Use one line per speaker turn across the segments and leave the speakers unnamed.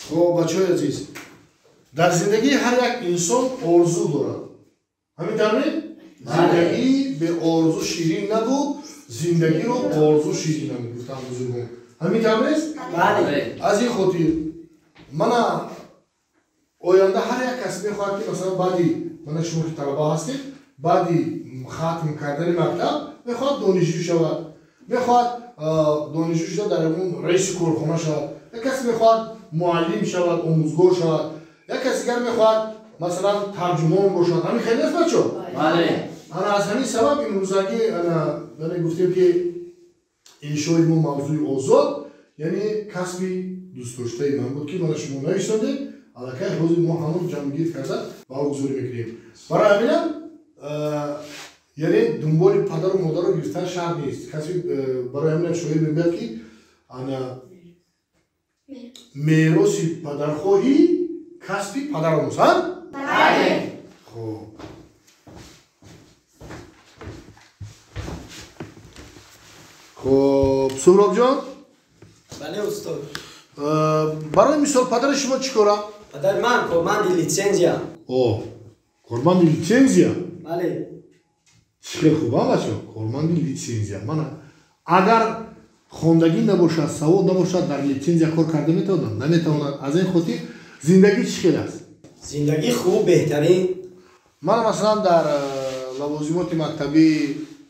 Хоб, бачаҳои азиз, дар зиндагии ҳар як инсон орзу дорад. Ҳамин тавр? Зиндагӣ бе орзу ширин набуд, зиндагиро орзу ширин намуд, гуфтанд бузургон. Ҳамин тавр нест? Аз ин хотир мана оянда ҳар як кас мехоҳад, ки масалан баъди мана шумо ки талаба ҳастед, баъди хатм кардани мактаб мехоҳад донишҷӯ шавад, мехоҳад донишҷӯ шуда дар ягон раиси корхона шавад, як кас мехоҳад муаллим шавад, омӯзгор шавад, як кас дигар мехоҳад масалан тарҷумон бошад. Ҳамин хеле нест, бачо? Ана аз ҳамин сабаб имрӯзагӣ ана гуфтем, ки иншои мо мавзӯи озод, яъне касби дӯстдоштаи ман буд, ки мана шумо нависондед, аллакай ҳозир мо ҳамон ҷамъгир карда баргузорӣ мекунем. Барои ҳаминам яъне дунболи падару модарро гирифтан шарт нест. Каси барои ҳаминам шоир мегӯяд, ки ана мероси падархоҳӣ касби падаромӯз. Хоб, хоб, Суҳробҷон.
Бале, устод.
Барои мисол, падари шумо чӣ кора?
Падари ман корманди литсензия.
О, корманди литсензия?
Бале.
Хеле хуб, бачо, корманди литсензия. Мана агар хондагӣ набошад, савод набошад, дар литсензия кор карда метавонад? Наметавонад. Аз ин хотир зиндагӣ чӣ хел аст?
Зиндагӣ хуб, беҳтарин.
Мана масалан дар лавозимоти мактабӣ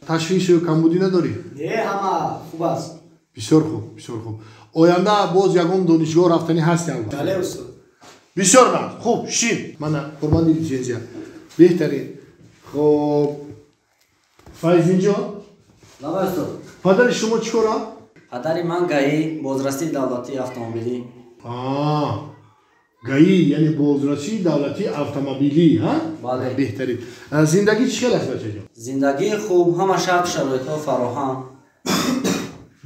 ташвишу камбудӣ надорӣ?
Не, ҳама хуб аст.
Бисёр хуб, бисёр хуб. Оянда боз ягон донишгоҳ рафтанӣ ҳасти албатта?
Бале, устод.
Бисёр нағз. Хуб, шин. Мана корманди литсензия, беҳтарин. Хоб, Файзинҷон.
Лаба, устод.
Падари шумо чӣ кора?
Падари ман ГАИ, бозрасии давлатии автомобилӣ.
ГАИ, яъне бозрасии давлатии автомобилӣ.
Бале.
Беҳтарин. Зиндагӣ чӣ хел аст, бачаҷон?
Зиндагӣ хуб, ҳама шарту шароитҳо фароҳам.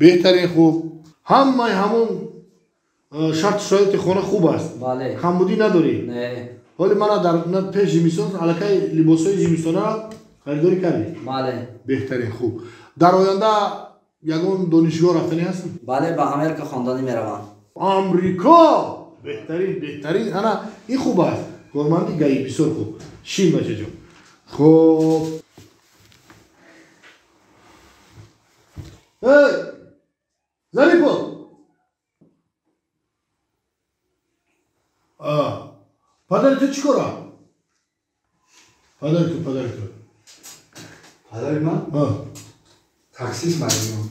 Беҳтарин, хуб. Ҳамаи ҳамон шарту шароити хона хуб аст?
Бале.
Камбудӣ надорӣ?
Не.
Ҳоли мана дар пеш зимистон аллакай либосҳои зимистонаро харидорӣ кардӣ?
Бале.
Беҳтарин, хуб. Дар оянда ягон донишгоҳ рафтанӣ ҳастӣ?
Бале, ба Америка хонданӣ меравам.
Амрико! Беҳтарин, беҳтарин. Ана ин хуб аст, корманди ГАИ, бисёр хуб. Шин, бачаҷон. Хоб, эй Зарипов, падари ту чӣ кора? Падари ту, падари ту.
Падари ман таксист, маҷнун.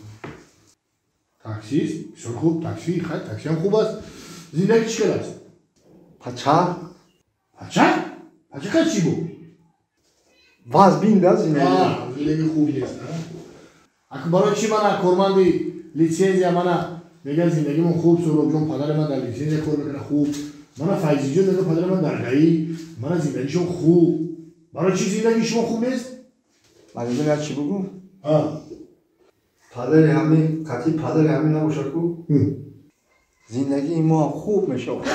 Таксист, бисёр хуб. Такси, хай, таксиам хуб аст. Зиндагӣ чӣ хел аст?
Пача.
Пача? Пача ка чӣ буд?
Вазбин да зиндагӣ.
Зиндагӣ хуб нест. Аку барои чӣ мана корманди литсензия мана мегӯяд зиндагимон хуб, Суҳробҷон, падари ман дар литсензия кор мекунад, хуб. Мана Файзиҷон мегӯяд падари ман дар ГАИ, мана зиндагишон хуб. Барои чӣ зиндагии шумо хуб нест?
Маҷнун, як чӣ бугӯ? Падари ҳамин қатъи падари ҳамин набошад ку, зиндагии мо хуб мешавад.